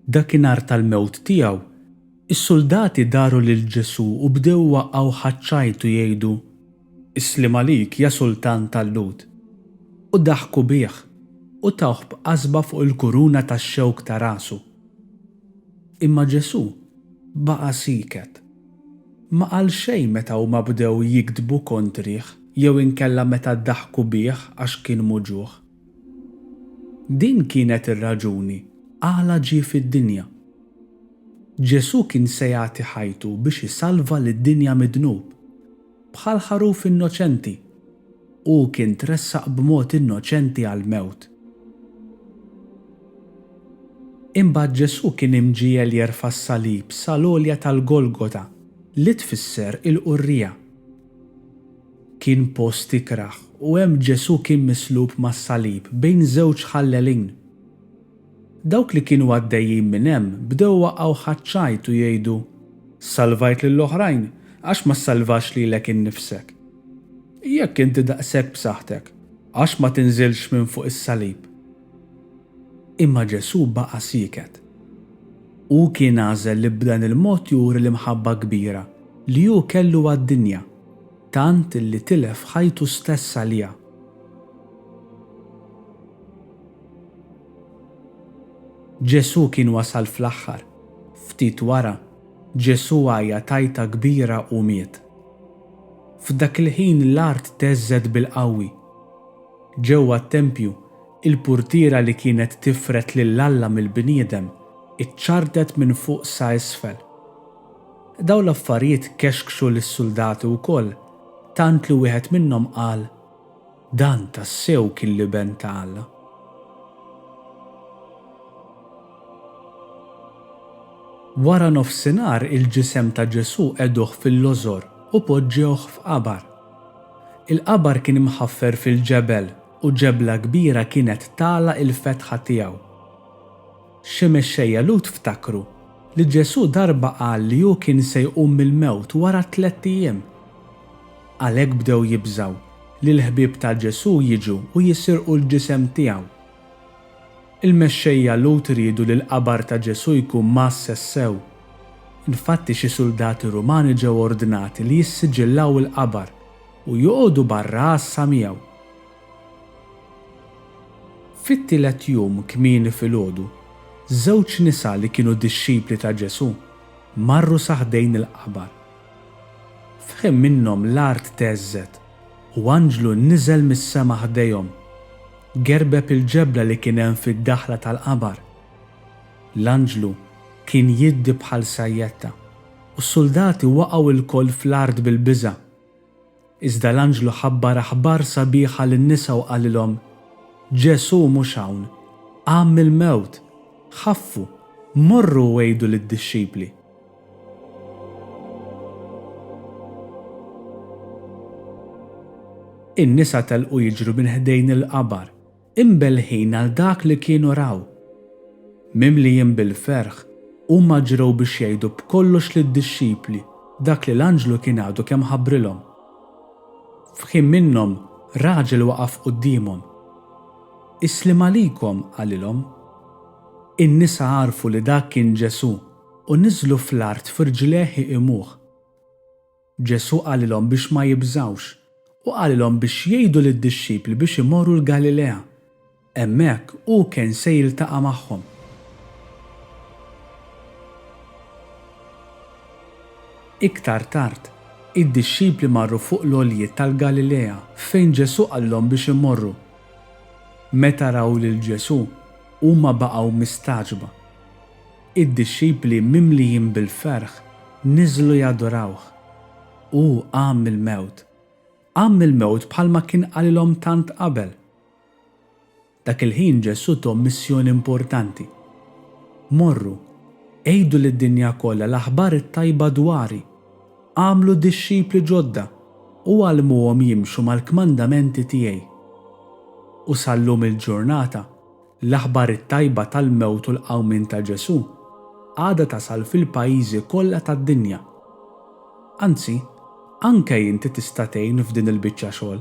Dakinhar tal-mewt tiegħu, is-suldati daru lil Ġesù u bdew iwaqqgħuh għaċ-ċajt u jgħidu, Is-sliem għalik, ja sultan tal-Lhud! U daħku bih, u tawh b'qasba fuq il-kuruna tax-xewk ta' rasu. Imma Ġesù baqa' sieket. Ma qal xejn meta huma bdew jigdbu kontrih jew inkella meta daħku bih għax kien muġugħ. Din kienet ir-raġuni għala ġie fid-dinja. Ġesù kien se jagħti ħajtu biex isalva lid-dinja mid-dnub. Bħal ħaruf innoċenti, hu kien tressaq b'mod innoċenti għall-mewt. Imbagħad Ġesù kien imġiegħel jerfa' s-salib sal-għolja tal-Golgota, li tfisser il-Qurriegħa. Kien post ikrah u hemm Ġesù kien mislub mas-salib bejn żewġ ħallelin. Dawk li kienu għaddejjin minn hemm bdew iwaqqgħuh għaċ-ċajt u jgħidu, Salvajt lill-oħrajn, għax ma ssalvax lilek innifsek? Jekk inti daqshekk b'saħħtek, għax ma tinżilx minn fuq is-salib? Imma Ġesù baqa' sieket. Hu kien għażel li b'dan il-mod juri l-imħabba kbira li hu kellu għad-dinja, tant li tilef ħajtu stess għaliha. Ġesù kien wasal fl-aħħar. Ftit wara, Ġesù għajjat għajta kbira u miet. F'dak il-ħin l-art theżżet bil-qawwi. Ġewwa t-tempju, il-purtiera li kienet tifred lil Alla mill-bniedem iċċarrtet minn fuq sa isfel. Dawn l-affarijiet kexkxu lis-suldati wkoll, tant li wieħed minnhom qal, Dan tassew kien l-Iben ta' Alla. Wara nofsinhar il-ġisem ta' Ġesù qegħduh fil-lożor u poġġewh f'qabar. Il-qabar kien imħaffer fil-ġebel u ġebla kbira kienet tagħlaq il-fetħa tiegħu. Xi mexxejja Lhud ftakru li Ġesù darba qal li hu kien se jqum mill-mewt wara tlett ijiem. Għalhekk bdew jibżgħu li l-ħbieb ta' Ġesù jiġu u jisirqu l-ġisem tiegħu. Il-mexxejja Lhud riedu li l-qabar ta' Ġesù jkun mgħasses sew. Infatti xi suldati Rumani ġew ordnati li jissiġillaw il-qabar u joqogħdu barra għassa miegħu. Fit-tielet jum kmieni filgħodu, żewġ nisa li kienu dixxipli ta' Ġesù marru sa ħdejn il-qabar. F'ħin minnhom l-art theżżet u anġlu niżel mis-sema ħdejhom, gerbeb il-ġebla li kien hemm fid-daħla tal-qabar. L-anġlu kien jiddi bħal sajjetta, u s-suldati waqgħu lkoll fl-art bil-biża'. Iżda l-anġlu ħabbar aħbar sabiħa lin-nisa u qalilhom, Ġesù mhux hawn, qam mill-mewt! Ħaffu, morru u għidu lid-dixxipli. In-nisa telqu jiġru minn ħdejn il-qabar, imbellħin għal dak li kienu raw. Mimlijin bil-ferħ, huma ġrew biex jgħidu b'kollox lid-dixxipli dak li l-anġlu kien għadu kemm ħabbrilhom. F'ħin minnhom, raġel waqaf quddiemhom. Is-sliem għalikom, qalilhom. In-nisa għarfu li dak kien Ġesù u niżlu fl-art f'irġlejh iqimuh. Ġesù qalilhom biex ma jibżgħux u qalilhom biex jgħidu lid-dixxipli biex imorru l-Galilea. Hemmhekk hu kien se jiltaqa' magħhom. Iktar tard, id-dixxipli marru fuq l-għoljiet tal-Galilea fejn Ġesù qalilhom biex imorru. Meta raw lil Ġesù, huma baqgħu mistagħġba. Id-dixxipli mimlijin bil-ferħ niżlu jadurawh. Hu qam mill-mewt. Qam mill-mewt bħalma kien qalilhom tant qabel. Dak il-ħin Ġesù thom missjoni importanti. Morru, għidu lid-dinja kollha l-aħbar it-tajba dwari. Agħmlu dixxipli ġodda u għallmuhom jimxu mal-kmandamenti tiegħi. U sal-lum il-ġurnata, L-aħbar it-tajba tal-mewt u l-qawmien ta' Ġesù għadha tasal fil-pajjiżi kollha tad-dinja. Anzi, anke inti tista' tgħin f'din il-biċċa xogħol.